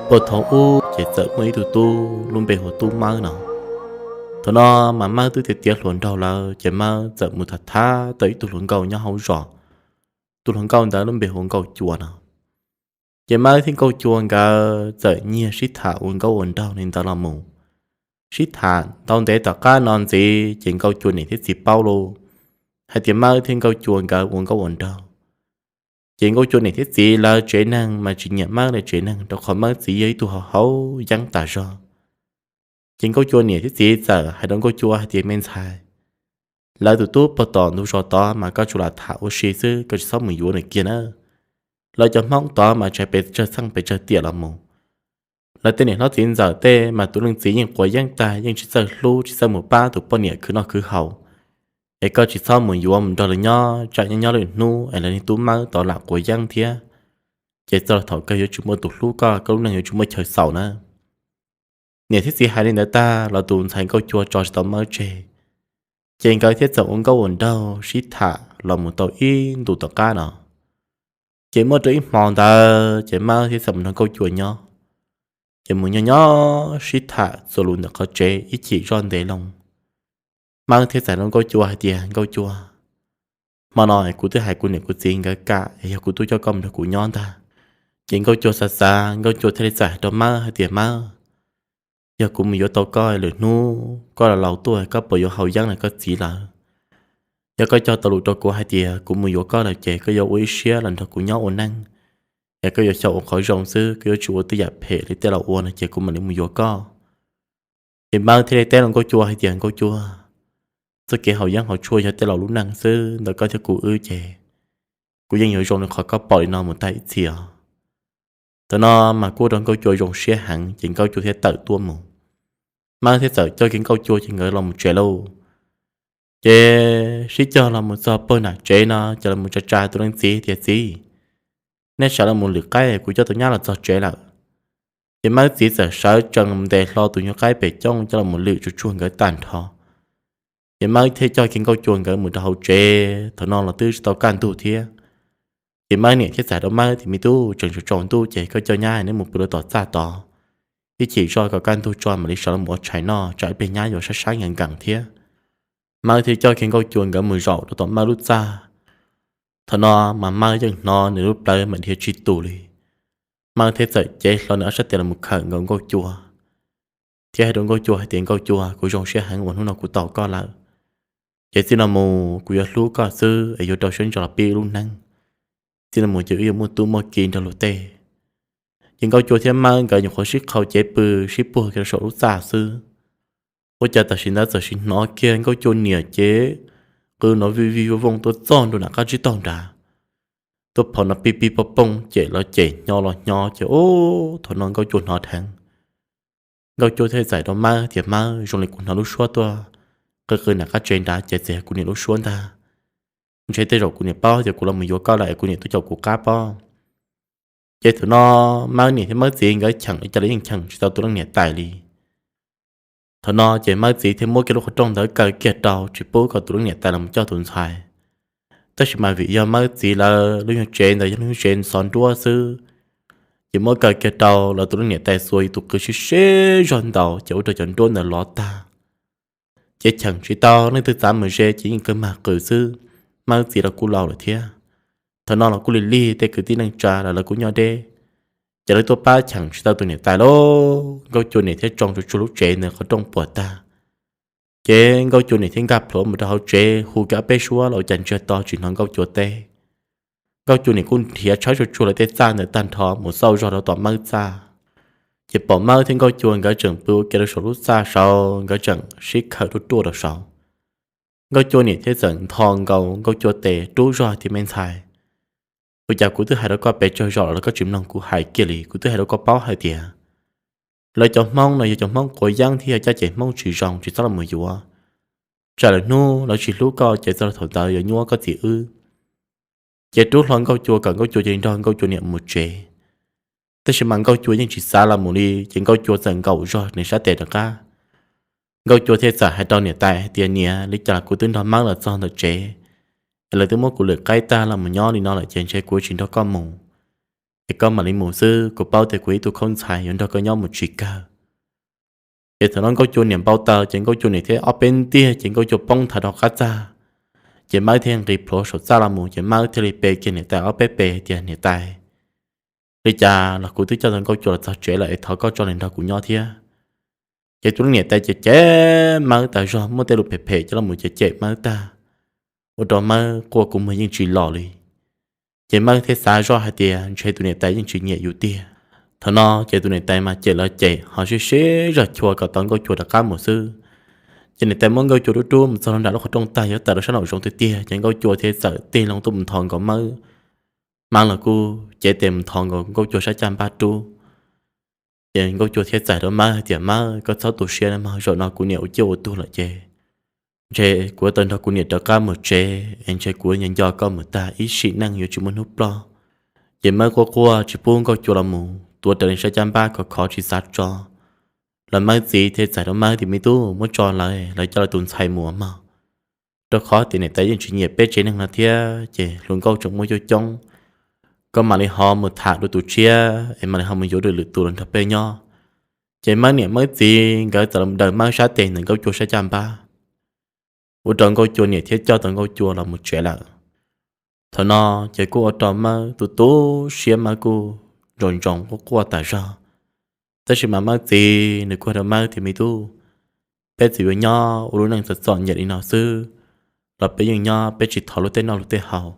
Puag thaum ub ces txawm muaj ib tug tub lub npe hu ua Tub Mawb no. Thaum no mas Mawb twb tiav tiav hluas nraug lawm ces Mawb txawm mus tham thab tau ib tug hluas nkauj nyob hauv zos. Tus hluas nkauj ntawd lub npe hu ua Nkauj Cua no. Ces Mawb thiab Nkauj Cua nkawd txawm nyiag sib tham ua nkauj ua nraug li ntawd los mus. Sib tham ntau ntev tom qab no ntxiv ces Nkauj Cua niam thiab txiv paub lauj, hais tias Mawb thiab Nkauj Cua nkawd ua nkauj ua nraug. Ces Nkauj Cua niam thiab txiv lawv tsev neeg mas tsis nyiam Mawb li tsev neeg, rau qhov Mawb txiv yog ib tug haus haus yeeb tas zog. Ces Nkauj Cua niam thiab txiv txawm hais rau Nkauj Cua hais tias, Me ntxhais, lawv tus tub puag tom ntug zos tod mas koj tsuas lam tham ua si xwb, koj tsis txhob mus yuav nws kiag na. Lawv cov Hmoob tod mas tsam pes tsawg txheej pes tsawg tiam los mus, lawv tej niam hlob txiv ntxawm tej mas tus leej txiv yeej quav yeeb tag, yeej tsis txawj hlub, tsis txawj mus pab tus poj niam khwv noj khwv haus. Es koj tsis txhob mus yuav mus nrog lawv nyob, tsam nyob nyob lwm hnub es lawv niag Tub Mawb tod lam quav yeeb thiab, ces txog thaum kawg yuav tsis muaj tus hlub koj, koj lub neej yuav tsis muaj chaw xaus na. Niam thiab txiv hais li ntawd tag los tus ntxhais Nkauj Cua tso tsis tau Mawb tseg, ces nkawd thiaj txawm ua nkauj ua nraug sib tham los mus tau ib ntus tom qab no. Ces muaj rau ib hmo ntawd ces Mawb thiaj txawm mus nrog Nkauj Cua nyob. Ces mus nyob nyob sib tham txuas lus ntawm qhov tsev ib chim zoj ntev loo. Mawb thiaj txawm hais rau Nkauj Cua hais tias, Nkauj Cua, hmo no kuv twb hais kuv niam kuv txiv nkawd kam es yog kuv tuaj coj koj mus nrog kuv nyob ntag. Ces Nkauj Cua xav xav, Nkauj Cua thiaj li txawm hais rau Mawb hais tias, Mawb, yog kuv mus yuav tau koj, lwm hnub koj los laus tuaj koj puas yuav haus yeeb li koj txiv lawv? Yog koj cog tau lus rau kuv hais tias kuv mus yuav koj lawm ces koj yuav ua ib siab los nrog kuv nyob ua neej, es koj yuav xyaum ua qhov zoo xwb, koj yuav tsis ua tej yam phem li tej laus ua no ces kuv mam li mus yuav koj. Ces Mawb thiaj li teb rau Nkauj Cua hais tias, Nkauj Cua, txoj kev haus yeeb haus tshuaj yog tej laus lub neej xwb, ntawm koj thiab kuv wb ces kuv yeej yuav zoo li qhov koj pom li no mus tag ib txhis os. Thaum no mas kuj ua rau Nkauj Cua zoo siab heev ces Nkauj Cua thiaj tawm tuaj mus. Mawb thiaj txawm coj kiag Nkauj Cua ces nkawd los mus tsev lauj. Ces sib cog los mus txog puag nram tsev no ces los mus tsa tsa tus leej txiv tias, Txiv, nej sawv los mus lwm qaib, kuv coj tus nyab los txog tsev lawm. Ces Mawb txiv txawm sawv tsees los ntes hlo tus nyuag qaib pem cooj coj los mus lwm tsuag tsuag nkawd tag nrho. Ces Mawb thiaj coj kiag Nkauj Cua nkawd mus rau hauv tsev, thaum no los twb tsis tau kaj ntug thiab. Ces Mawb niam thiaj txawm hais rau Mawb tias, Me tub, tseem tsaus ntuj ces koj coj nyab neb mus pw rau tom txaj tod, ib chim zoj kom kaj ntug tso mam li sawv los mus ua tshais noj, tsam ib pliag nyab yuav sab sab nkees nkees thiab. Mawb thiaj coj kiag Nkauj Cua nkawd mus zaum rau tom Mawb lub txaj. Thaum no mas Mawb yeej hnov nws lub plawv mam dhia tsis tus li. Mawb thiaj txawm cev hlo nws ob sab tes los mus khawm nkaus Nkauj Cua, thiab hais rau Nkauj Cua hais tias, Nkauj Cua, kuv zoo siab heev uas hnub no kuv tau koj lawm. Ces txij no mus kuv yuav hlub koj xwb es yuav rau siab ntso los pib wb lub neej. Txij no mus ces wb yuav muaj tub muaj ki nrog luag tej. Ces Nkauj Cua thiab Mawb nkawd nyuam qhuav sib qhau cev pw sib puag kiag rau saum lub txaj xwb, ua cas tam sim ntawd txawm sim hnov kiag Nkauj Cua niam ces qw nrov vij vij vooj vooj tuaj txog ntua nram qab tsib taug nrad. Tuaj phom no pib pib poj pooj cem los cem, hnyo los hnyo ces ub, thaum no Nkauj Cua hnov dheev. Nkauj Cua thiaj txais rau Mawb tias, Mawb, zoo li kuv hnov lub suab tuaj qw qw nram qab tsev nrad ces txawm yog kuv niam lub suab ntag. Ntshe tej zaum kuv niam paub tias kuv los mus yuav koj lawm es kuv niam tuaj caum kuv qab pob. Ces thaum no Mawb niam thiab Mawb txiv nkawd cheem li cas los yeej cheem tsis tau tus leej niam tais li. Thaum no ces Mawb txiv thiaj muab kiag lub qhov rooj ntawd kaw kiag rau tsis pub kom tus leej niam tais los coj tus ntxhais. Tab sis mas vim yog Mawb txiv lawv lub nyuag tsev ntawd yog lub nyuag tsev ntxhov nruab xwb, ces muab kaw kiag rau los tus leej niam tais xuas tus qw sib sib zog ntaus ces ua rau cov nruab ntawd lov tag. Ces cheem tsis tau, leej twg txav mus ze ces yeej kawg mag qws xwb. Mawb txiv los kuj laus lawm thiab. Thaum no los kuj lig lig tej kwv tij neej tsa los lawv kuj nyob deb, ces lawv tuaj pab cheem tsis tau tus niam tais lauj. Nkauj Cua niam thiaj tsoo tsuag tsuag lub tsev ntawd qhov rooj puas tag. Ces Nkauj Cua niam thiaj nkag plhuav mus rau hauv tsev hu kiag ob peb suab los ua cas ntsiag to tsis hnov Nkauj Cua teb. Nkauj Cua niam kuj nrhiav tshawb tsuag tsuag lawv tej txaj ntawd tag nrho mus xauj zog rau tom Mawb txaj. Ces pom Mawb thiab Nkauj Cua nkawd tseem pw ua ke rau saum lub txaj saud, nkawd tseem sib khawm ruaj ruaj rau saud. Nkauj Cua niam thiaj txawm ntho nkaus Nkauj Cua tes rub zog tias, Me ntxhais, ua cas kuv twb hais rau koj pes tsawg zaus los koj tsis mloog kuv hais kiag li? Kuv twb hais rau koj paub hais tias lawv cov Hmoob no yog cov Hmoob quav yeeb thiab yog caj ces Hmoob tsis zoo, tsis txhob los mus yuav, tsam lwm hnub lawv tsis hlub koj ces txog thaum ntawd yuav nyuaj koj txiv wb. Ces rub hlo Nkauj Cua kom Nkauj Cua cia li nrog Nkauj Cua niam mus tsev. Tab sis mas Nkauj Cua yeej tsis xav los mus li, ces Nkauj Cua txawm nkaum zog nws sab tes rov qab. Nkauj Cua thiaj txawm hais rau niam tais hais tias, Niam, li cas los kuv twb nrog Mawb los txog ntawm tsev, es lawv twb muab kuv lwm qaib tag los mus nyob li no lawm ces ntshe kuv tsis nrog koj mus. es koj mam li mus xwb, kuv paub tias kuv ib tug khaub ntxhais yuav nrog koj nyob mus tsis kawg. Ces thaum no Nkauj Cua niam npau taws ces Nkauj Cua niam thiab ob peb ntiag ces Nkauj Cua poob nthav rau qab txaj, ces Mawb thiaj nqis plhuav saum txaj los mus, ces Mawb thiaj li pe kiag niam tais ob peb pe tias, Niam tais, li cas los kuv twb coj tau Nkauj Cua los txog tsev lawm es thov koj tso nws nrog kuv nyob thiab. Ces tus niam tais ces cem Mawb tas zog, muab tej lus phem phem coj los mus cem cem Mawb tag, ua rau Mawb quaj kua muag yeej tsis los li. Ces Mawb thiaj xav zoj hais tias ntshe tus niam tais yeej tsis nyiam yus tiag. Thaum no ces tus niam tais mas cem los cem ho sib sib zog chua kom tau Nkauj Cua rov qab mus xwb. Ces niam tais muab Nkauj Cua rub rub mus txog rau nram lub qhov rooj tag yuav tawm rau sab nraum zoov tiag tiag, ces Nkauj Cua thiaj txawm tig loo tuaj mus nthos nkaus Mawb. Mawb los kuj cev tes mus nthos nkaus Nkauj Cua sab caj npab rub. Ces Nkauj Cua thiaj txais rau Mawb hais tias, Mawb, koj txhob tu siab nawb mog, zaum no kuv niam ua ciaj ua tuag lawm ces ntshe kuv yuav tau nrog kuv niam rov qab mus tsev es ntshe kuv yuav nco koj mus tag ib sim neej yuav tsis muaj hnub ploj. Ces Mawb quaj quaj tsis pub Nkauj Cua los mus, tuav rawv li sab caj npab khov khov tsis xav tso. Los Mawb txiv thiaj txais rau Mawb tias, Me tub, muab tso lawv, lawv coj lawv tus ntxhais mus mog, rau qhov tias niam tais yeej tsis nyiam peb tsev neeg no thiab ces hluas nkauj tseem muaj coob coob. Koj mam li ho mus tham dua tus tshiab es mam li ho mus yuav dua lwm tus los nrog peb nyob. Ces Mawb niam Mawb txiv nkawd txawm los daws Mawb sab tes ntawm Nkauj Cua sab caj npab, ua rau Nkauj Cua niam thiaj coj tau Nkauj Cua los mus tsev lawm. Thaum no ces kuj ua rau Mawb tu tu siab, Mawb kuj ntsoov ntsoov quaj quaj tas zog. Tab sis mas Mawb txiv nws kuj hais rau Mawb tias, Me tub, peb txawm yuav nyob ua lub neej txom txom nyem li no xwb los peb yeej nyob, peb tsis thov luag tej noj luag tej haus.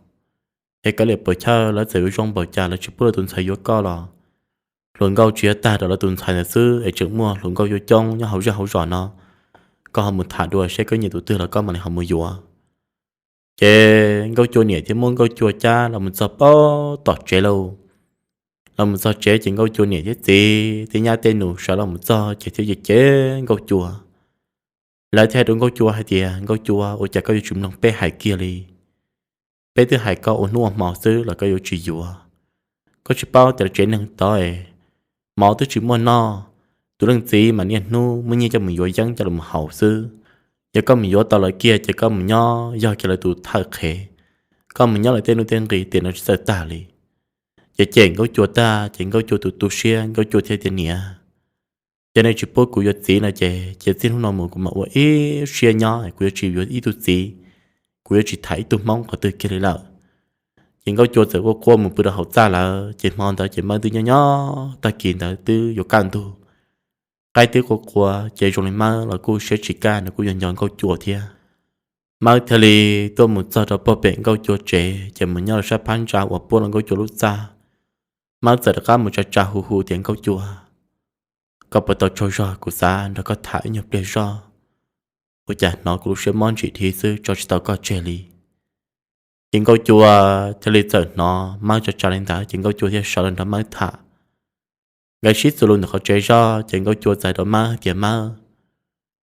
Es koj liam puas chawj, lawv txawm yuav zoo npaum cas lawv tsis pub lawv tus ntxhais yuav koj los hluas nkauj tsis yuav tag rau lawv tus ntxhais ntawd xwb es tseem muaj hluas nkauj yuav coob nyob hauv zej hauv zos no. Koj ho mus tham dua seb koj nyiam tus twg los koj mam li ho mus yuav. Ces Nkauj Cua niam thiaj muab Nkauj Cua cab los mus txog pem tom tsev lauj. Los mus txog tsev ces Nkauj Cua niam thiab txiv tej nyab tej nus sawv los mus txog ces thiaj cem cem Nkauj Cua. Lawv thiaj hais rau Nkauj Cua hais tias, Nkauj Cua, ua cas koj yuav tsis mloog peb hais kiag li? Peb twb hais koj ua hnub ua hmo xwb los koj yuav tsis yuav. Koj tsis paub tias tsev neeg tod es mov twb tsis muaj noj, tus leej txiv mas niaj hnub muaj nyiaj coj mus yuav yeeb coj los haus xwb. Yog koj mus yuav tau lawv kiag ces koj mus nyob yog kiag lawv tus thawj qhev, koj mus nyob lawv tej nuj tej nqi tiam no tsis txawj tag li. Ces cem Nkauj Cua tag ces Nkauj Cua tu tu siab, Nkauj Cua thiaj tias, Niam, yog nej tsis pub kuv yuav txiv no ces cia txij hnub no mus kuv mam ua ib siab nyob, kuv yuav tsis yuav ib tug txiv, kuv yuav tsis tham ib tug Hmoob qhov twg kiag li lawm. Ces Nkauj Cua txawm quaj quaj mus pw rau hauv txaj lawm. Ces hmo ntawd ces Mawb twb nyob nyob, tag kis ntawd twb yuav kaj ntug, qaib twb qua qua ces zoo li Mawb los kuj siab tsis kaj, nws kuj yuav nco Nkauj Cua thiab. Mawb thiaj li tuaj mus txog rau pem Nkauj Cua tsev ces mus nyob rau sab phab ntsa uas puab rau Nkauj Cua lub txaj. Mawb txawm rov qab mus tsa tsa hu hu tias, Nkauj Cua, koj puas tau tsaug zog? Kuv xav nrog koj tham ib nyuag pliag zog, ua cas hnov kuv lub siab mob ntsim dhi xwb tso tsis tau koj tseg li. Ces Nkauj Cua thiaj li txawm hnov Mawb tsa tsa li ntawd ces Nkauj Cua thiaj sawv los nrog Mawb tham. Nkawd sib txuas lus ntawm qhov tsev zog ces Nkauj Cua txais rau Mawb tias, Mawb,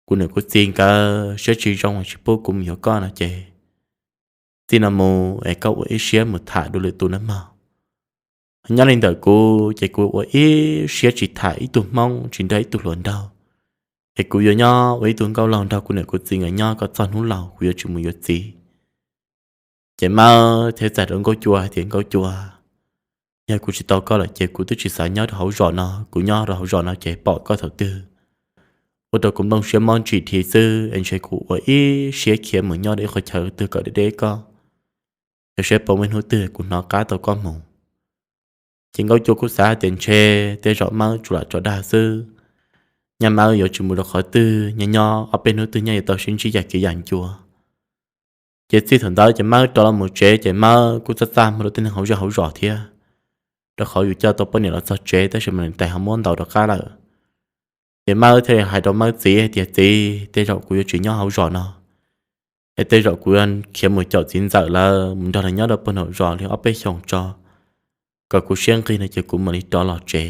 kuv niam kuv txiv nkawd siab tsis zoo tsis pub kuv mus yuav koj no ces txij no mus es koj ua ib siab mus tham dua lwm tus nawb mog. Nyob li ntawm kuv ces kuv ua ib siab tsis tham ib tug Hmoob, tsis nrog ib tug hluas nraug, es kuv yuav nyob ua ib tug nkauj laug nrog kuv niam kuv txiv nkawd nyob kom txog hnub laus kuv yuav tsis mus yuav txiv. Ces Mawb thiaj txais rau Nkauj Cua hais tias, Nkauj Cua, yog kuv tsis tau koj lawm ces kuv twb tsis xav nyob rau hauv zos no, kuv nyob rau hauv zos no ces pom koj thaum twg ua rau kuv nplooj siab mob ntsim dhi xwb es ntshe kuv ua ib siab khiav mus nyob rau ib qhov chaw twg kom deb deb koj, es saib puas muaj hnub twg kuv hnov qab tau koj mus. Ces Nkauj Cua kuj xav hais tias ntshe tej zaum Mawb tsuas lam tso dag xwb, nyaj Mawb yuav tsis mus rau qhov twg, nyob nyob ob peb hnub twg nyaj yuav tau sib ntsib yam kev yam ncua. Ces txij thaum ntawd ces Mawb rov los mus tsev ces Mawb kuj txaj txaj muag rau tej neeg hauv zej hauv zos thiab, rau qhov yus coj tau poj niam los txog tsev tab sis mas niam tais ho muab ntaus rov qab lawm. Ces Mawb thiaj li hais rau Mawb txiv hais tias, Txiv, tej zaum kuv yuav tsis nyob hauv zos no, es tej zaum kuv yuav khiav mus caum txiv ntxawm lawv mus nrog lawv nyob rau puag nraum zos li ob peb xyoos tso, kom kuv siab nqig no ces kuv mam li rov los tsev.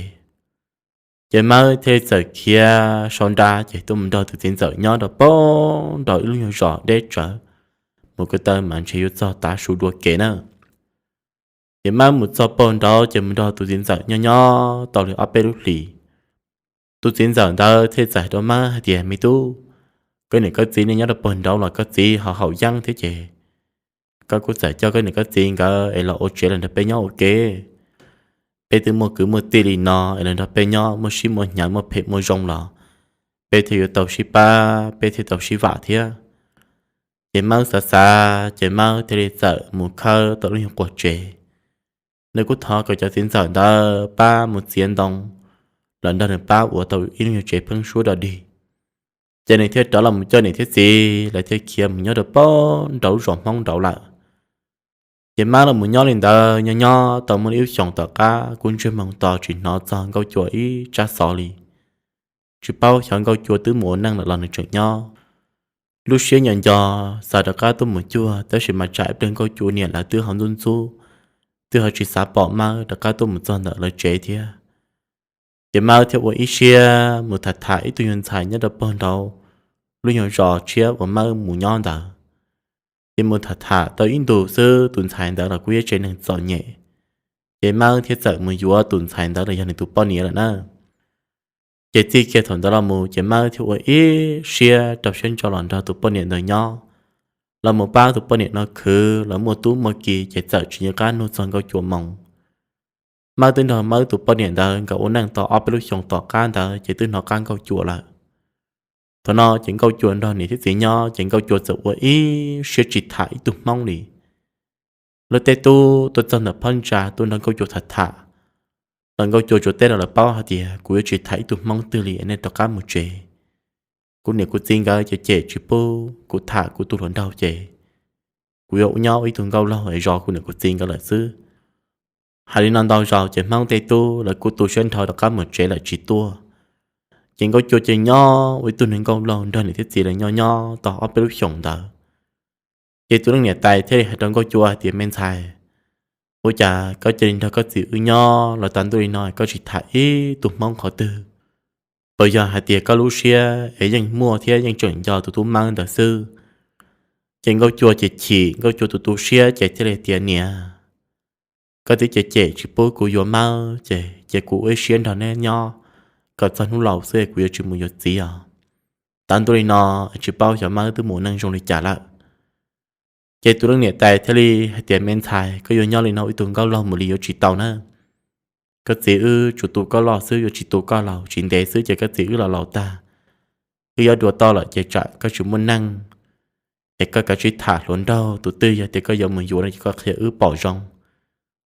Ces Mawb thiaj li txawm khiav sau nra ces tuaj mus nrog tus txiv ntxawm nyob rau puag nraum ib lub nyuag zos deb tsawv, mus ko taw mas ntshe yuav txog tav su dua kev na. Ces Mawb mus txog puag nraud ces mus nrog tus txiv ntxawm nyob nyob tau li ob peb lub hlis. Tus txiv ntxawm ntawd thiaj txawm hais rau Mawb hais tias, Me tub, koj niam koj txiv nej nyob rau puag nraud los koj txiv ho haus yeeb thiab ces koj kuj txawm coj koj niam koj txiv nkawd es los ua tsev los nrog peb nyob ua ke. Peb twb muaj kwv muaj tij li no es los nrog peb nyob muaj sib muaj hnyav muaj phem muaj zoo los peb thiaj yuav tau sib pab, peb thiaj tau sib vam thiab. Ces Mawb xav xav ces Mawb thiaj li txawm mus khawb tau lub nyuag quas tsev. Nws kuj thov kom cov txiv ntxawm ntawd pab mus txiav ntoo los nrog nws pab ua tau ib lub nyuag tsev pheeb suab dog dig. Ces nws thiaj rov los mus coj niam thiab txiv, lawv thiaj khiav mus nyob rau pem nraud zos Hmoob nraud lawm. Ces Mawb los mus nyob li ntawd nyob nyob tau muaj ib lub xyoos tom qab kuj ntsiag moos to tsis hnov txog Nkauj Cua ib tsab xov li. Tsis paub xyov Nkauj Cua twb mus ua neej lawm los nws tseem nyob. Lub siab nco nco xav rov qab tuaj mus cuag tab sis mas tsam ib pliag Nkauj Cua niam lawv twb ho ntxub ntxub, twb ho tsis xav pom Mawb rov qab tuaj mus txog ntawm lawv tsev thiab. Ces Mawb thiaj ua ib siab mus tham tham ib tug nyuag ntxhais nyob rau pem nraud lub nyuag zos tshiab uas Mawb mus nyob ntawd. Ces mus tham tham tau ib ntus xwb tus ntxhais ntawd los kuj yog tsev neeg txom nyem. Ces Mawb thiaj txawm mus yuav tus ntxhais ntawd los yog nws tus poj niam lawm na. Ces txij kiag thaum ntawd los mus ces Mawb thiaj ua ib siab rau siab ntso los nrog tus poj niam ntawd nyob, los mus pab tus poj niam no khwv los muaj tub muaj ki ces txawm tsis nco qab nug txog Nkauj Cua moo. Mawb twb nrog Mawb tus poj niam ntawd nkawd ua neej tau ob peb lub xyoos tom qab ntawd ces twb hnov qab Nkauj Cua lawm. Thaum no ces Nkauj Cua nrog niam thiab txiv nyob ces Nkauj Cua txawm ua ib siab tsis tham ib tug Hmoob li. Lawv tej tub tuaj txog ntawm phab ntsa tuaj nrog Nkauj Cua tham tham, los Nkauj Cua tsuas teb rau lawv paub hais tias kuv yuav tsis tham ib tug Hmoob twg li nej rov qab mus tsev. Kuv niam kuv txiv nkawd ces cem tsis pub kuv tham kuv tus hluas nraug ces kuv yuav nyob ua ib tug nkauj laug es zov kuv niam kuv txiv nkawd lawm xwb. Hais li no ntau zaus ces Hmoob tej tub lawv kuj tu siab nrho rov qab mus tsev lawm tsis tuaj. Ces Nkauj Cua ces nyob ua ib tug neeg nkauj laug nrog niam thiab txiv lawv nyob nyob tau ob peb lub xyoos ntawd. Ces tus leej niam tais thiaj li hais rau Nkauj Cua hais tias, me ntxhais, ua cas koj cia li nrog koj txiv wb nyob los tas ntuj li no koj tsis tham ib tug Hmoob qhov twg? Puas yog hais tias koj lub siab es yeej muaj thiab yeej tseem nco tus tub Mawb ntawd xwb? Ces Nkauj Cua ces chim, Nkauj Cua tus tu siab ces thiaj li tias, niam, koj twb cem cem tsis pub kuv yuav Mawb ces cia kuv ua ib siab nrog neb nyob kom txog hnub laus xwb kuv yuav tsis mus yuav txiv os. Tas ntuj li no tsis paub xyov Mawb twb mus neej zoo li cas lawm. Ces tus leej niam tais thiaj li hais tias, me ntxhais, koj yuav nyob li no ua ib tug nkauj laug mus li yuav tsis tau na. Koj txiv wb tsuas tu koj loj xwb yuav tsis tu koj laus, tsis ntev xwb ces koj txiv wb los laus tag. Wb yuav dua toj lawm ces tsam koj tsis muaj neej, es koj kav tsij tham hluas nraug tus twg, yog tias koj yuav mus yuav no ces koj qhia wb pom zoo,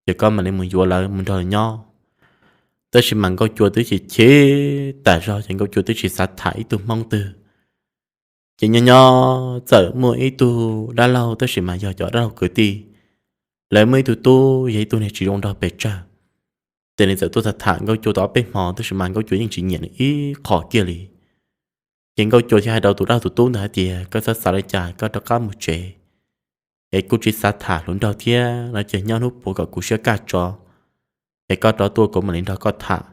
ces koj mam li mus yuav lawv mus nrog nyob. Tab sis mas Nkauj Cua twb chim chim tas zog ces Nkauj Cua twb tsis xav tham ib tug Hmoob twg. Ces nyob nyob txawm muaj ib tug dab laug tab sis mas yog cov dab laug kwv tij, lawv muaj ib tug tub yog ib tug neeg tsis zoo nraug pes tsawg. Ces nws txawm tuaj tham tham Nkauj Cua tau ob peb hmo tab sis mas Nkauj Cua yeej tsis nyiam nws ib qho kiag li. Ces Nkauj Cua thiaj hais rau tus dab laug tus tub ntawd hais tias, koj txhob xav li cas, koj rov qab mus tsev, es kuv tsis xav tham hluas nraug thiab no ces nyob hnub puav kom kuv siab kaj tso, es koj rov tuaj kuv mam li nrog koj tham.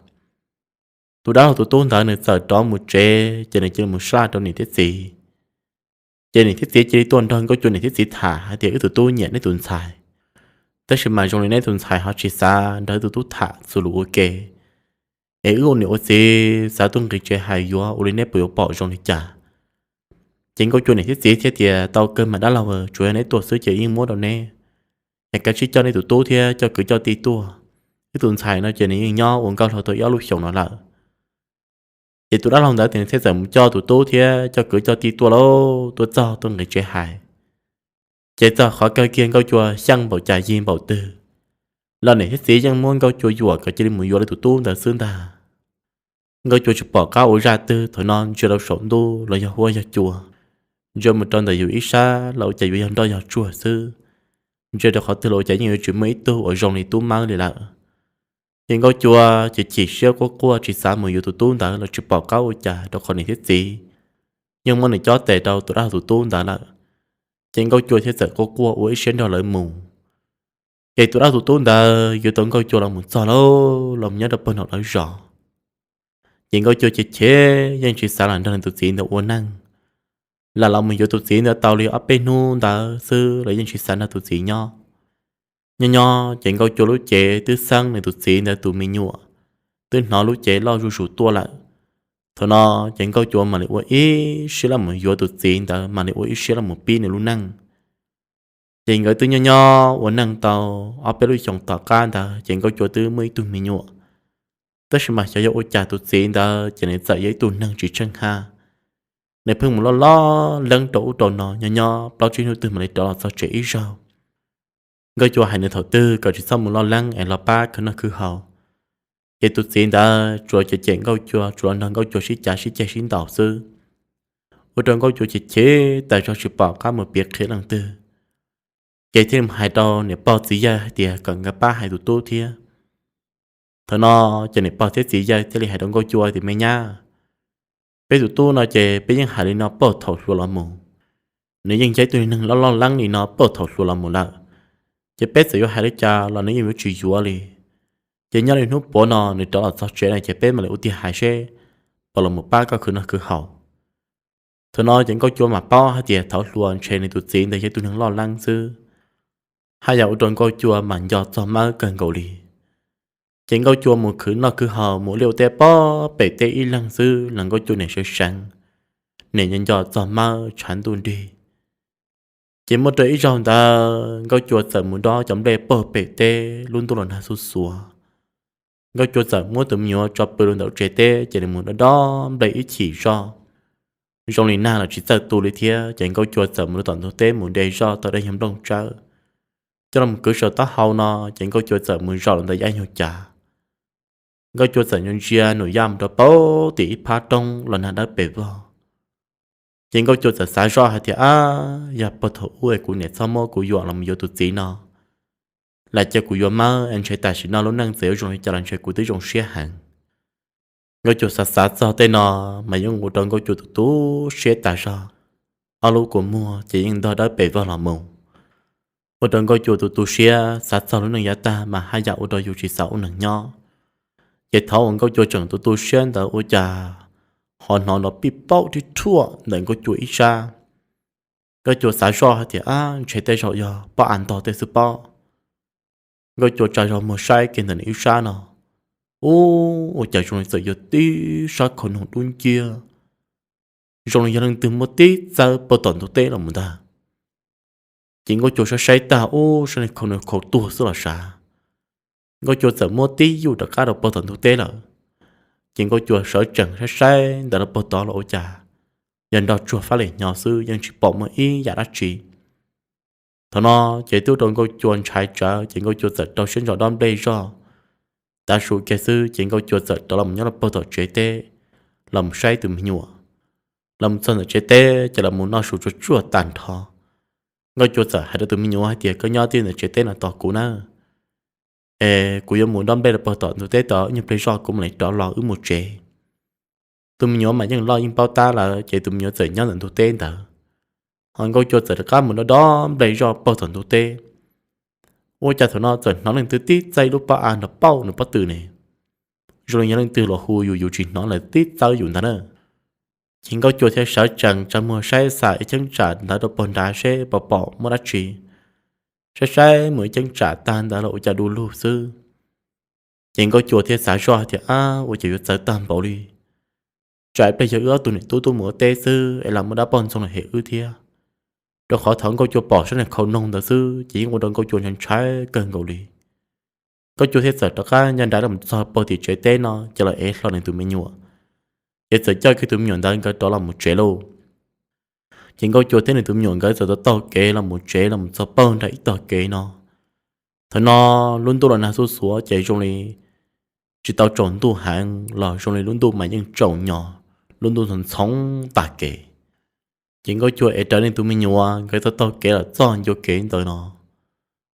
Tus dab laug tus tub ntawd nws txawm rov mus tsev ces nws cia li mus sab laj rau niam thiab txiv. Ces niam thiab txiv cia li tuaj nrog Nkauj Cua niam thiab txiv tham hais tias, wb tus tub nyiam neb tus ntxhais, tab sis mas zoo li neb tus ntxhais ho tsis xav nrog wb tus tub tham txuas lus ua ke, es wb ua niam ua txiv xav tuaj nqis tsev hais yuav ua li neb puas yuav pom zoo li cas? Ces Nkauj Cua niam thiab txiv thiaj tias, tau kawg mas dab laug, tsuas yog neb tuaj xwb ces yeej muab rau neb, es kav tsij coj neb tus tub thiab coj kwv coj tij tuaj. Wb tus ntxhais no ces nws yeej nyob ua nkauj laug tau ib ob lub xyoos no lawm. Ces tus dab laug ntawd ces nws thiaj txawm mus coj tus tub thiab coj kwv coj tij tuaj lauj, tuaj txog tuaj nqis tsev hais. Ces txog qhov kawg kiag Nkauj Cua xyeej npaum cas yig npaum twg los niam thiab txiv yeej muab Nkauj Cua yuam kom cia li mus yuav lawv tus tub ntawd xwb ntag. Nkauj Cua tsis pom qab ua zaj twg, thaum no ntsia rau saum ntuj los yog huab yog cua, ntsia mus rau ntawm yus ib sab los ua cas yuav yog nroj yog tsuag xwb. Ntsia rau qhov twg los ua cas yeej yuav tsis muaj ib tug uas zoo li tub Mawb li lawm. Ces Nkauj Cua ces chim siab quaj quaj tsis xav mus yuav tus tub ntawd los tsis pom qab ua cas rau qhov niam thiab txiv yeej muab nws cob tes rau tus dab laug tus tub ntawd lawm. Ces Nkauj Cua thiaj txawm quaj quaj ua ib siab nrog lawv mus. Ces tus dab laug tus tub ntawd yuav tau Nkauj Cua los mus txog lauj, los mus nyob rau pem nraum lawv zos. Ces Nkauj Cua ces chim, yeej tsis xav lam nrog nws tus txiv ntawd ua neej. Lam los mus yuav tus txiv ntawd tau li ob peb hnub ntawd xwb los yeej tsis xav nrog tus txiv nyob. Nyob nyob ces Nkauj Cua lub cev twb xeeb nws tus txiv ntawd tus me nyuam, twb hnov lub cev loj zuj zus tuaj lawm. Thaum no ces Nkauj Cua mam li ua ib siab los mus yuav tus txiv ntawd, mam li ua ib siab los mus pib nws lub neej. Ces nkawd twb nyob nyob ua neej tau ob peb lub xyoos tom qab ntawd ces Nkauj Cua twb muaj ib tug me nyuam. Tab sis mas xyov yog ua cas tus txiv ntawd ces nws txawm yog ib tug neeg tsis tsheej haj, nws pheej mus loj loj leeb rau ub rau no nyob nyob plaub tsib hnub twg mam li rov los txog tsev ib zaug. Nkauj Cua hais nws thaum twg kom tsis txhob mus loj leeb es los pab khwv noj khwv haus. Ces tus txiv ntawd tsuas cem cem Nkauj Cua, tsuas los nrog Nkauj Cua sib cav sib ceg sib ntaus xwb, ua rau Nkauj Cua chim chim tas zog tsis pom qab mus piav qhia leej twg. Ces thiaj li hais rau niam pog txiv yawg hais tias kom nkawd pab hais tus tub thiab. Thaum no ces niam pog thiab txiv yawg thiaj li hais rau Nkauj Cua tias, Me nyab, peb tus tub no ces peb yeej hais li no puag thaum hluas los mus, nws yeej yog ib tug neeg loj loj leeb li no puag thaum hluas los mus lawm, ces peb txawm yuav hais li cas los nws yeej yuav tsis yuav li. Ces nyob li hnub puav no nws rov los txog tsev no ces peb mam li ua tiag hais seb puas los mus pab koj khwv noj khwv haus. Thaum no ces Nkauj Cua mam paub hais tias thaum hluas ntshe nws tus txiv ntawd yog ib tug neeg loj leeb xwb, haj yam ua rau Nkauj Cua mas nco txog Mawb kawg nkaus li. Ces Nkauj Cua mus khwv noj khwv haus mus liaj ua teb pob pem teb ib leeg xwb los Nkauj Cua niam sawv seev, niam nco nco txog Mawb tshav ntuj nrig. Ces muaj rau ib zaug ntawd Nkauj Cua txawm mus dob cov nplej puag pem teb lub ntuj los nag xuj xuav. Nkauj Cua txawm muab tus me nyuam tso pw rau ntawm tsev teb ces nws mus dob dob nplej ib chim zoj, zoo li nag los tsis txawj tu li thiab ces Nkauj Cua txawm mus rau tom ntug teb mus de zoj tau dab nyuag nplooj tsawb coj los kwv saum taub hau no, ces Nkauj Cua txawm mus zaum los ntawm yaj nyuag cav. Nkauj Cua txawm ntsia ntsia Num Yaj mus rau puag tim ib phab roob los nag dawb pes vog. Ces Nkauj Cua txawm xav zoj hais tias, Ab, yog puag thaum ub es kuv niam txhob muab kuv yuam los mus yuav tus txiv no, lam cia kuv yuav Mawb es ntshe tam sim no lub neej txawm yuav zoo li cas los ntshe kuv twb zoo siab heev. Nkauj Cua xav xav txog tej no mas yeej ua rau Nkauj Cua tus tu siab tas zog, ob lub kua muag ces yeej ntog dawb pes vog los mus. Ua rau Nkauj Cua tus tu siab xav txog lub neej yav tag mas haj yam ua rau yus tsis xav ua neeg nyob. Ces thaum uas Nkauj Cua tseem tu tu siab ntawd ua cas ho hnov nrov pij paub rib rhuaj ntawm Nkauj Cua ib sab. Nkauj Cua xav zoj hais tias, Ab, ntshe tej zaum yog pob av ntog tej xwb pob. Nkauj Cua tsa zog muag saib kiag ntawm nws ib sab no, ub, ua cas zoo li txawm yog tib sab khau noog dub nciab, zoo li yog leej twg muab tib txawb puag tom ntug teb los mus ntag. Ces Nkauj Cua saib saib tag, ub, sab niag khau noog khau tuag xwb los sav. Nkauj Cua txawm muab tib yuj rov qab rau puag tom ntug teb lawm. Ces Nkauj Cua sawv tsees saib saib ntawd rau puag tod los ua cas yog nrog tsuag fab lim hnyo xwb, yeej tsis pom muaj ib yam dab tsi. Thaum no ces twb ua rau Nkauj Cua ntshai tsawv ces Nkauj Cua txawm rau siab ntso dob nplej zoj. Tav su kiag xwb ces Nkauj Cua txawm rov los mus nyob rau puag tom tsev teb los mus saib tus me nyuam. Los mus txog ntawm tsev teb ces los mus noj su tsuag tsuag tag nrho. Nkauj Cua txawm hais rau tus me nyuam hais tias, Koj nyob twj ntawm tsev teb no tos kuv na, es kuv yuav mus dob nplej rau puag tom ntug teb tod ib nyuag pliag zoj kuv mam li rov los wb mus tsev. Tus me nyuam mas yeej loj yeej paub tab lawm ces tus me nyuam txawm nyob ntawm ntug teb ntawd, ho Nkauj Cua txawm rov qab mus dob dob nplej zoj puag tom ntug teb. Ua cas thaum no txawm hnov leej twg tib txawb ib lub pob av nrov pauj nws pob tw ne, zoo li yog leej twg los hu yus yus tsis hnov lawm tib txawb yus ntag na. Ces Nkauj Cua thiaj sawv tsees tsa muag saib xam ib cheeb tsam ntawd rau puag nrad seb puas pom muaj dab tsi. Saib saib mus ib cheeb tsam tag ntawd los ua cas du lug xwb. Ces Nkauj Cua thiaj xav zoj hais tias, Ab, ua cas yuav txawv tag npaum li, tsam ib pliag yog wb ob tug niam tub tuaj mus ua teb xwb es lam muaj dab poj ntxoog los hem wb thiab. Rau qhov thaum Nkauj Cua pom sab niag khau noog ntawd xwb ces yeej ua rau Nkauj Cua ntshai ntshai kawg nkaus li. Nkauj Cua thiaj txawm rov qab ncaj nraim los txog puag tim tsev teb no ces los ev hlo nws tus me nyuam, ces txawm coj kiag tus me nyuam ntawd nkawd rov los mus tsev lauj. Ces Nkauj Cua thiab nws tus me nyuam nkawd txawm taug taug kev los mus tsev los mus txog puag nram ib tog kev no. Thaum no lub ntuj los nag xuj xuav ces zoo li tsis tau tsaus ntuj heev los zoo li lub ntuj mas yeej tsaus nyos, lub ntuj ntxhov ntxhov tag kev. Ces Nkauj Cua ev rawv nws tus me nyuam nkawd taug taug kev los txog ncua kev ntawd no,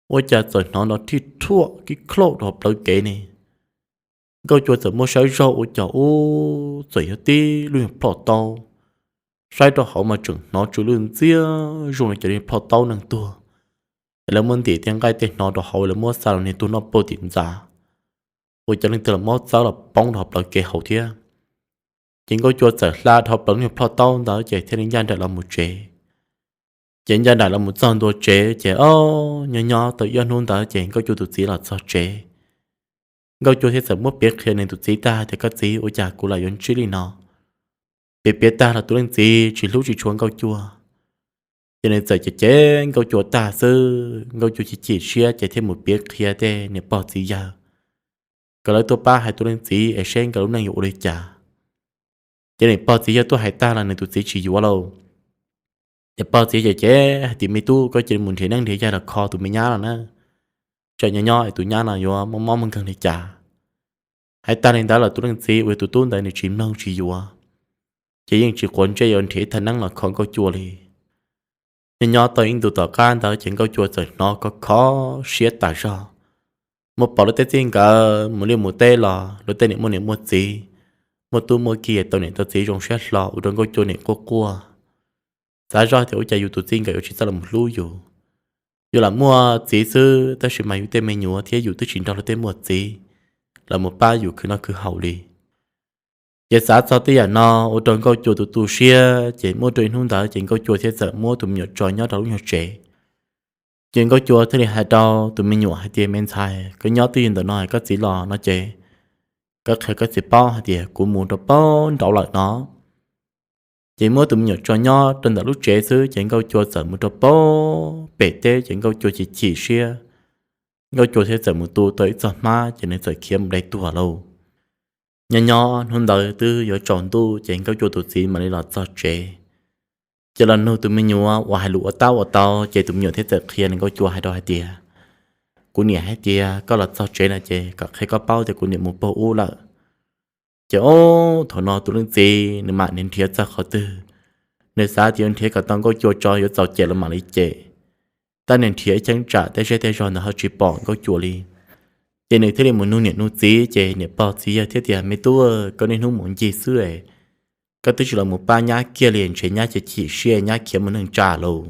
ua cas txawm hnov nrov rhij rhuaj kib khlauj rau plawv kev ne. Nkauj Cua txawm muab saib zog ua cas ub txawm yog tib lub nyuag plhoj taub. Saib rau hauv mas tseem hnov tsw lwj ntxiag zoo li cov niag plhoj taub neeg tuag, es lawv muab ntim tej nqaij tej hnov rau hauv lawv muab xa los niag tuag noj puag tim ntxa, ua cov leej twg los muab txawb los poob rau hauv plawv kev hauv thiab. Ces Nkauj Cua txawm hla dhau plaws lub nyuag plhoj taub ntawd ces thiaj li ncaj nraim los mus tsev. Ces ncaj nraim los mus txog ntua tsev ces ob nyob nyob tau ib ob hnub ntawd ces Nkauj Cua tus txiv los txog tsev. Nkauj Cua thiaj txawm muab piav qhia nws tus txiv tag tias, Koj txiv, ua cas kuv lam yuav ntsib li no? Piav piav tag los tus leej txiv tsis hlub tsis tshua Nkauj Cua. Ces nws txawm cem cem Nkauj Cua tag xwb, Nkauj Cua chim chim siab ces thiaj mus piav qhia tej niam pog txiv yawg kom lawv tuaj pab hais tus leej txiv es seb nkawd lub neej yuav ua li cas. Ces niam pog txiv yawg tuaj hais tag los nws tus txiv tsis yuav lauj. Niam pog txiv yawg cem hais tias, Me tub, koj cia li mus nrhiav neeb nrhiav yaig los kho tus me nyab los na, tsam nyob nyob es tus nyab no yuav muaj mob muaj nkeeg li cas. Hais tag li ntawd los tus leej txiv uas yog tus tub ntawd nws tsis mloog tsis yuav, ces yeej tsis quav ntsej yuav nrhiav ib thaj neeb los kho Nkauj Cua li. Nyob nyob tau ib ntus tom qab ntawd ces Nkauj Cua txawm hnov khov kho siab tas zog. Muaj pom luag tej txij nkawm mus liaj mus teb los luag tej niam muaj niam muaj txiv, muaj tub muaj ki tau niam tau txiv zoo siab hlo, ua rau Nkauj Cua nim quaj quaj. Xav zoj tias ua cas yus tus txij nkawm yuav tsis txawj los mus hlub yus. Yus lam muaj txiv xwb tab sis mas yus tej me nyuam thiab yus twb tsis nrog luag tej muaj txiv los mus pab yus khwv noj khwv haus li. Ces xav txog tej yam no ua rau Nkauj Cua tus tu siab, ces muaj rau ib hnub ntawd ces Nkauj Cua thiaj txawm muab tus me nyuam tso nyob rau lub nyuag tsev. Ces Nkauj Cua thiaj li hais rau tus me nyuam hais tias, Me ntxhais, koj nyob twj ywm ntawm no koj txiv los no ces koj qhia koj txiv paub hais tias kuv mus rau pem nraud lawm no. Ces muab tus me nyuam tso nyob rau ntawm lub tsev xwb ces Nkauj Cua txawm mus rau pem pem teb ces Nkauj Cua chim chim siab. Nkauj Cua thiaj txawm mus tu tau ib txoj hmab ces nws txawm khiav mus dai tuag lauj. Nyob nyob hnub ntawd twb yuav tsaus ntuj ces Nkauj Cua tus txiv mam li los txog tsev. Ces los nug tus me nyuam uas hais lus ua tab ua tau, ces tus me nyuam thiaj txawm qhia nws Nkauj Cua hais rau hais tias, Kuv niam hais tias koj los txog tsev no ces kom qhia koj paub tias kuv niam mus pag ub lawm. Ces ob thaum no tus leej txiv nws mam nrhiav txog qhov twg, nws xav tias yuav nrhiav kom tau Nkauj Cua tso yuav txaus cem los mam li cem. Tab nws nrhiav ib cheeb tsam tej zej tej zog ntawd ho tsis pom Nkauj Cua li. Ces nws thiaj li mus nug niam nug txiv, ces niam pog txiv yawg thiaj tias, Me tub, koj niaj hnub mus ncig xwb, koj twb tsis los mus pab nyab kiag li, ntshe nyab chim chim siab nyab khiav mus neej tsa lauj.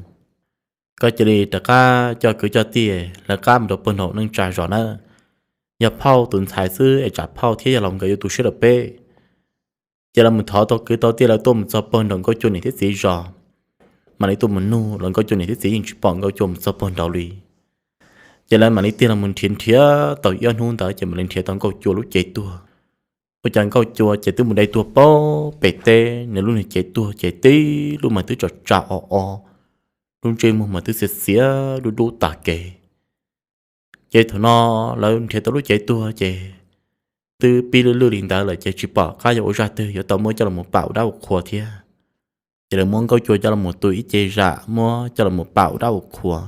Koj cia li rov qab coj kwv coj tij lawv qab mus rau pag nraud neej tsa zos nawb. Yog phauj tus ntxhais xwb es tsam phauj thiab yawg laus nkawd yuav tu siab rau peb. Ces lawv mus thov tau kwv tau tij lawv tuaj mus txog pag nraud Nkauj Cua niam thiab txiv zos, mam li tuaj mus nug los Nkauj Cua niam thiab txiv yeej tsis pom Nkauj Cua mus txog pag nraud li. Ces lawv mam li tig los mus nrhiav nrhiav tau ib ob hnub ntawd ces mam li nrhiav tau Nkauj Cua lub cev tuag. Ua cas Nkauj Cua ces twb mus dai tuag pem teb, nws lub niag cev tuag ces tib lub mas twb tsa tsa o o, lub ntsej muag mas twb xiav xiav dub dub tas kev. Ces thaum no lawv nrhiav tau lub cev tuag ces twb pib lwj lwj li ntawd lawm ces tsis pom qab yuav ua zaj twg yuav tau muab coj los pam ua dab ua qhua thiab. Ces lawv muab Nkauj Cua coj los tu ib ce zam muab coj los pam ua dab ua qhua.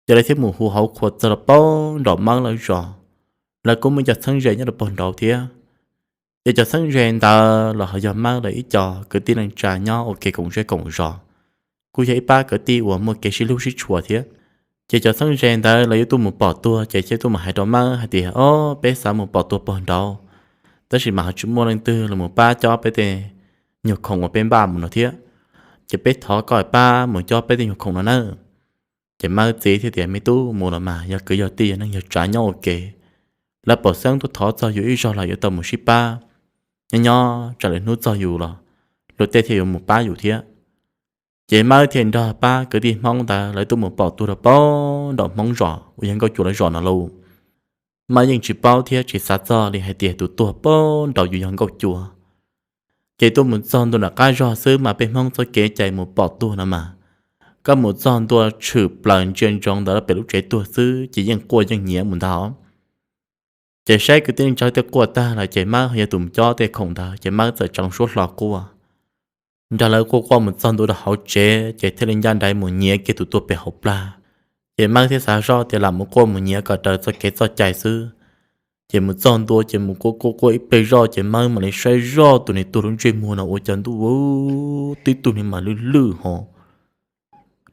Ces lawv thiaj mus hu hauv qhua txog los pag nraum Mawb lawv zos, lawv kuj muaj cov txheeb ze nyob rau pag nraud thiab. Ces cov txheeb ze ntawd los ho yog Mawb lawv ib co kwv tij neej tsa nyob ua ke koom zej koom zos, kuj yog ib pab kwv tij uas muaj kev sib hlub sib tshua thiab. Ces cov txheeb ze ntawd lawv yuav tuaj mus pom tuag ces thiaj tuaj mus hais rau Mawb hais tias, Ob, peb xav mus pom tuag pag nraud, tab sis mas ho tsis muaj leej twg los mus pab cob peb tej nyuag khoom uas peb npaj mus no thiab. Ces peb thov koj pab mus cob peb tej nyuag khoom no nawb. Ces Mawb txiv thiaj tias, Me tub, mus los mas, yog kwv yog tij yog neej yog tsav nyob ua ke, lawv pom xeeb tuaj thov txog yus ib zaug los yuav tau mus sib pab. Nyob nyob tsam lwm hnub txog yus los luag tej thiaj yuav mus pab yus thiab. Ces Mawb thiaj nrog pab kwv tij Hmoob ntawd lawv tuaj mus pom tuag rau pag nraum Hmoob zos uas yog Nkauj Cua lawv zos no lauj. Mawb yeej tsis paub thiab tsis xav txog li hais tias tus tuag pag nraud yuav yog Nkauj Cua. Ces tuaj mus txog ntua nram qab zog xwb mas peb Hmoob txoj kev cai mus pom tuag no mas, koj mus txog ntua tshwm plaws ntsia ntsoov ntawd pem lub tsev tuag xwb ces yeej quaj yeej nyiav mus ntag. Ces saib kwv tij neej tsa tej quaj tag lawm ces Mawb yog tus mus cob tej khoom ntawd ces Mawb txawm tsa loo suab hlo quaj. Nrog lawv quaj quaj mus txog ntua rau hauv tsev ces thiaj li ncaj nraim mus nyiav kiag tus tuag pem hauv plag. Ces Mawb thiaj xav zoj tias lam mus quaj mus nyiav kom raws txoj kev txoj cai xwb. Ces mus txog ntua ces mus quaj quaj quaj ib pliag zoj ces Mawb mam li saib zoj tus niag tuag lub ntsej muag no ua cas ntuj, tib tug niag mas lwj lwj ho,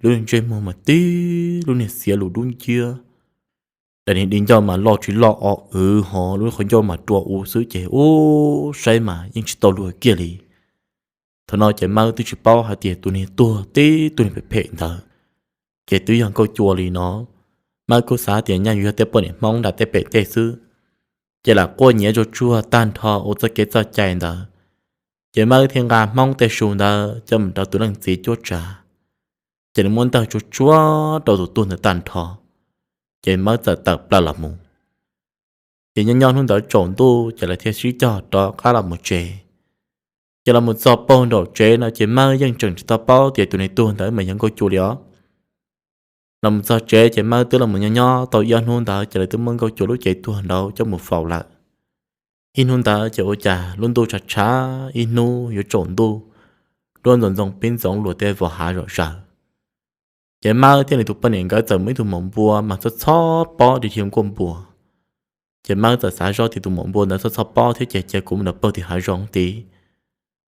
lub niag ntsej muag mas tib lub niag xiav lus dub nciab, daim niag di ncauj mas loj tsis loj o wv ho lub qhov ncauj mas rua u xwb ces ub, saib mas yeej tsis tau luag kiag li. Thaum no ces Mawb twb tsis paub hais tias tus niag tuag tib tug niag phem phem ntawd ces twb yog Nkauj Cua li no. Mawb kuj xav tias nyaj yuav yog tej poj niam Hmoob nram tej pem tej xwb, ces lam quaj nyiav tsuag tsuag tag nrho ua txoj kev txoj cai ntawd. Ces Mawb thiaj nqa Hmoob tej su ntawd coj mus rau tus leej txiv cuab tsav, ces nws muab ntawg tsuag tsuag rau tus tuag ntawd tag nrho, ces Mawb txawm tawm plaws los mus. Ces nyob nyob hnub ntawd tsaus ntuj ces lawv thiaj sib cog rov qab los mus tsev. Ces los mus txog puag nraum tsev no ces Mawb yeej tseem tsis tau paub tias tus neeg tuag ntawd mas yog Nkauj Cua li os. Los mus txog tsev ces Mawb twb los mus nyob nyob tau ib ob hnub ntawd ces lawv twb muab Nkauj Cua lub cev tuag nraud coj mus faus lawm. Ib hnub ntawd ces ua cas lub ntuj tshav tshav, ib hnub yuav tsaus ntuj, duab ntxoov ntxoo pib ntxoov luag tej vos hav zom zaws. Ces Mawb thiab nws tus poj niam nkawd txawm muaj ib tug maum npua mas txhob txhob pob dhia dhia nkuaj npua. Ces Mawb txawm xav zoj tias tus maum npua ntawd txhob txhob pob thiab ces cia kuv mus nram pawg tim hav zoov tid,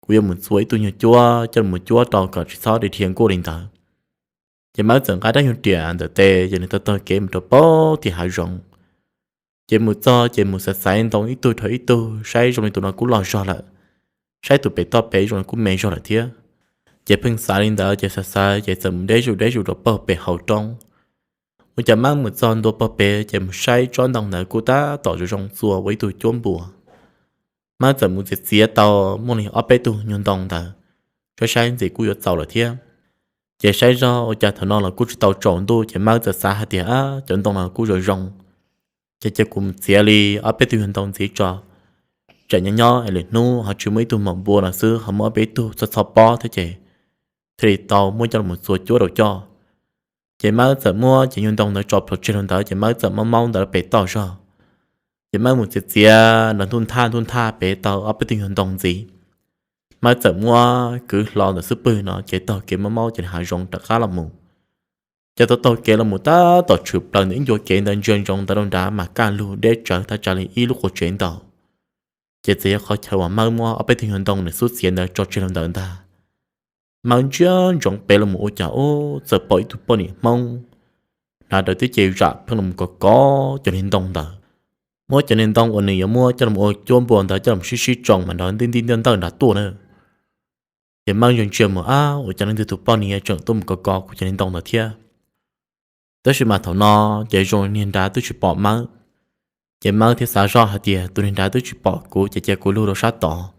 kuv yuav mus txua ib tug nyuag cuab coj mus cuab rau kom tsis txhob dhia dhia nkuaj li ntawd. Ces Mawb txawm nqa dab nyuag riam ntawm tes ces nws taug taug kev mus rau pawg tim hav zoov. Ces mus txog ces mus xaiv xaiv ntoo ib tug dhau ib tug saib zoo li tus no kuj loj zog lawm, saib tus pem toj pem zoo li kuj me zog lawm thiab. Ces pheej xav li ntawd ces xav xav ces txawm mus deb zuj deb zus rau pawg pem hauv roob. Ua cas Mawb mus txog ntua pawg pem ces mus saib tsob ntoo ntawd kuj tab tom zoo zoo txua ua ib tug cuab npua. Mawb txawm mus txiav txiav tau muaj li ob peb tug nyuag ntoo ntawd, saib saib ntxim kuj yuav txaus lawm thiab. Ces saib zog ua cas thaum no los kuj tsis tau tsaus ntuj ces Mawb txawm xav hais tias, Ab, cov ntoo no kuj zoo zoo, ces cia kuv mus txiav li ob peb tug nyuag ntoo ntxiv tso, tsam nyob nyob es lwm hnub ho tsis muaj ib tug maum npua no xwb ho muaj ob peb tug txhob txhob pob thiab ces thiaj li tau muab coj los txua cuab rau coj. Ces Mawb txawm muab cov nyuag ntoo ntawd tso plhuav tseg rau ntawd ces Mawb txawm maub maub ntawd rau pem toj zog. Ces Mawb mus txiav txiav nrov ntuj nthaj ntuj nthaj pem tau ob peb tug nyuag ntoo ntxiv. Mawb txawm muab kwv hlo ntawm xub pwg no ces taug kev maub maub ces hav zoov rov qab los mus. Ces tau taug kev los mus tab tom tshwm plaws ntawm ib ncua kev ntawd ntsia ntsoov ntawd rau nrad mas kaj lug deb tsawv thaj tsam li ib lub qua tsev ntau. Ces txawm yog qhov chaw uas Mawb muab ob peb tug nyuag ntoo nws xub txiav ntawd tso tseg rau ntawd ntag. Mawb ntsia ntsoov pem los mus ua cas ub txawm pom ib tug poj niam Hmoob hnav daws tib ce zam pheej los kov kov cov niag ntoo ntawd, muab cov niag ntoo uas nws yuav muab coj los ua cuab npua ntawd coj los sib sib tsoo mas nrov ntij ntij ntawj ntawj nrad tuaj na. Ces Mawb ntsia ntsia mus, Ab, ua cas leej twg tus poj niam tseem tuaj mus kov kov kuv cov niag ntoo ntawd thiab? Tab sis mas thaum no ces zoo niag nrad twb tsis pom Mawb. Ces Mawb thiaj xav zoj hais tias, Tus niag nrad twb tsis pom kuv ces cia kuv lug rau sab tod,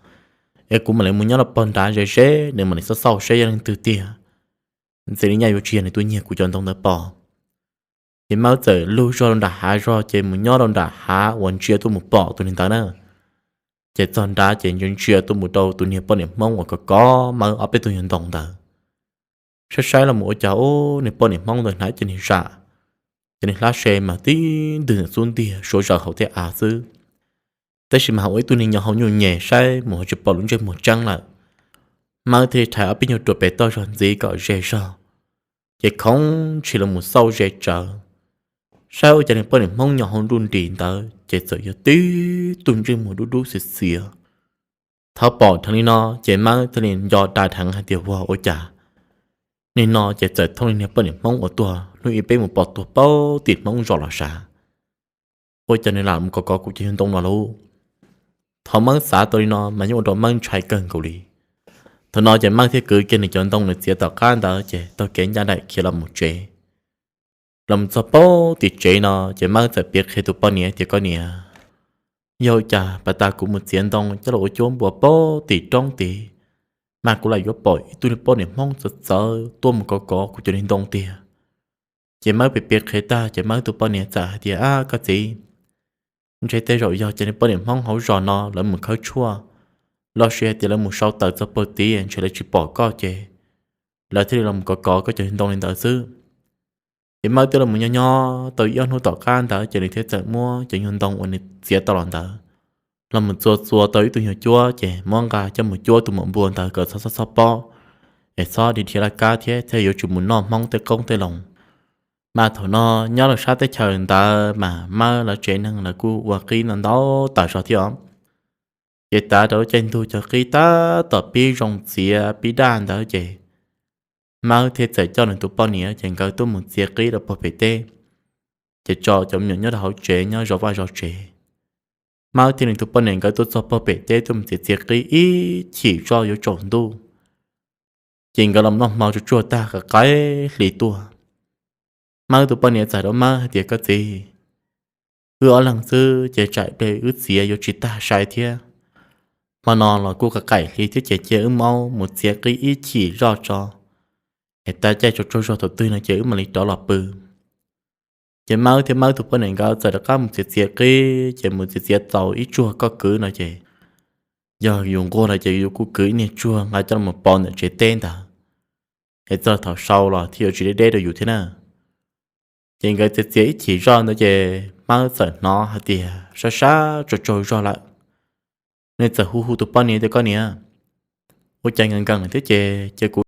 es kuv mam li mus nyob rau pawg nrad ze ze, nws mam li xauj xauj seb yog leej twg tiag. Ntxim li nyaj yuav tsis yog nws tuaj nyiag kuv cov ntoo ntawd pov. Ces Mawb txawm lug zog rau nram hav zog ces mus nyob rau nram hav uas ntsia tuaj mus pom tus niag ntawd na. Ces txog nrad ces ntsia ntsia tuaj mus rau tus niag poj niam Hmoob uas kov kov Mawb ob peb tug nyuag ntoo ntawd. Saib saib los mus ua cas ub niag poj niam Hmoob ntawd hnav cov niag zam, cov niag hlab se mas tib ntwg ntawm xub ntiag suav zaws hauv tej av xwb. Tab sis mas ua ib tug niag nyo hau nyuj nyem saib mus ho tsis pom lub ntsej muag tseeb lawm. Mawb thiaj li rhais ob peb nyuag ruam pem toj zog ntxiv kom ze zog, ces khoov ntshis los mus xauj ze tsawv. Saib ua cas niag poj niam Hmoob nyo hau nruj nris ntawd ces txawm yog tib tug ntsej muag dub dub xiav xiav. Thaum pom dheev li no ces Mawb thiaj li nco da dheev hais tias, Ua ua cas niag no ces txawm thooj li niag poj niam Hmoob uas tuag hnub ib peb mus pom tuag puag tim Hmoob zos los sav. Ua cas nws lam mus kov kov kuv cov nyuag ntoo no lauj? Thaum Mawb xav tau li no mas yeej ua rau Mawb ntshai kawg nkaus li. Thaum no ces Mawb thiaj kwv kiag nws cov ntoo nws txiav tom qab ntawd ces taug kev ncaj nraim khiav los mus tsev. Los mus txog puag tim tsev no ces Mawb txawm piav qhia tus poj niam tias, Koj niam, yog ua cas pas tas kuv mus txiav ntoo coj los ua cuab npua puag tim roob tid, mas kuv lam yuav pom ib tug niag poj niam Hmoob txawv txawv tuaj mus kov kov kuv cov niag ntoo tiag. Ces Mawb piav piav qhia tag ces Mawb tus poj niam txawm hais tias, Ab, koj txiv, ntshe tej zaum yog cov niag poj niam Hmoob hauv zos no lawv mus khawb tshuaj, los sis hais tias lawv mus sau taws txog puag tid ntshe lawv tsis pom koj ces lawv thiaj li los mus kov kov koj cov niag ntoo li ntawd xwb. Ces Mawb twb los mus nyob nyob tau ib ob hnub tom qab ntawd ces nws thiaj txawm muab cov nyuag ntoo uas nws txiav tau los ntawd los mus txua txua tau ib tug nyuag cuab ces muab nqa coj mus cuab tus maum npua ntawd kom txhob txhob txhob pob, es txhob dhia dhia laj kab thiab thiaj yuav tsum mus noj Hmoob tej qoob tej loo. Mas thaum no nyob rau sab teb chaws ntawd mas Mawb lawv tsev neeg lawv kuj ua qib no ntau tas zog thiab os. Ces tav rau lub caij ntuj cov qib tab tom pib zoo txiav pib daj ntawd ces Mawb thiaj txawm coj nws tus poj niam ces nkawd tuaj mus txiav qib rau puag pem teb. Ces tso cov me nyuam nyob rau hauv tsev nyob zov vaj zov tsev. Mawb thiab nws tus poj niam nkawd tuaj txog puag pem teb tuaj mus txiav txiav qib ib chim zoj yuav tsaus ntuj. Ces nkawd los noj hmo tsuag tsuag tag qaim qaim hli tuaj, Mawb tus poj niam txawm hais rau Mawb hais tias, Koj txiv, wb ob leeg xwb ces tsam ple wb txiav yuav tsis tag sai thiab. Hmo no los kuj qaim qaim hli thiab ces cia wb maub mus txiav qib ib chim zoj tso, es tag caij tsaus tsaus zog thaum twg no ces wb mam li rov los pw. Ces Mawb thiab Mawb tus poj niam nkawd txawm rov qab mus txiav txiav qib ces mus txiav txiav tau ib tsuag koj kwv no ces Yog yus nquag lawm ces yus kuj kwv ib niag tsuag nqa coj los pov ntawm tsev teb ntag, es txog thaum sau los thiaj yuav tsis deb deb rau yus thiab na. Ces nkawd txiav txiav ib chim zoj ntawd ces Hmab txawm hnov hais tias sab sab tsaug tsaug zog lawm. Nws txawm hu hu tus poj niam tias, Koj niam, ua cas nkees nkees lawm thiab ces cia kuv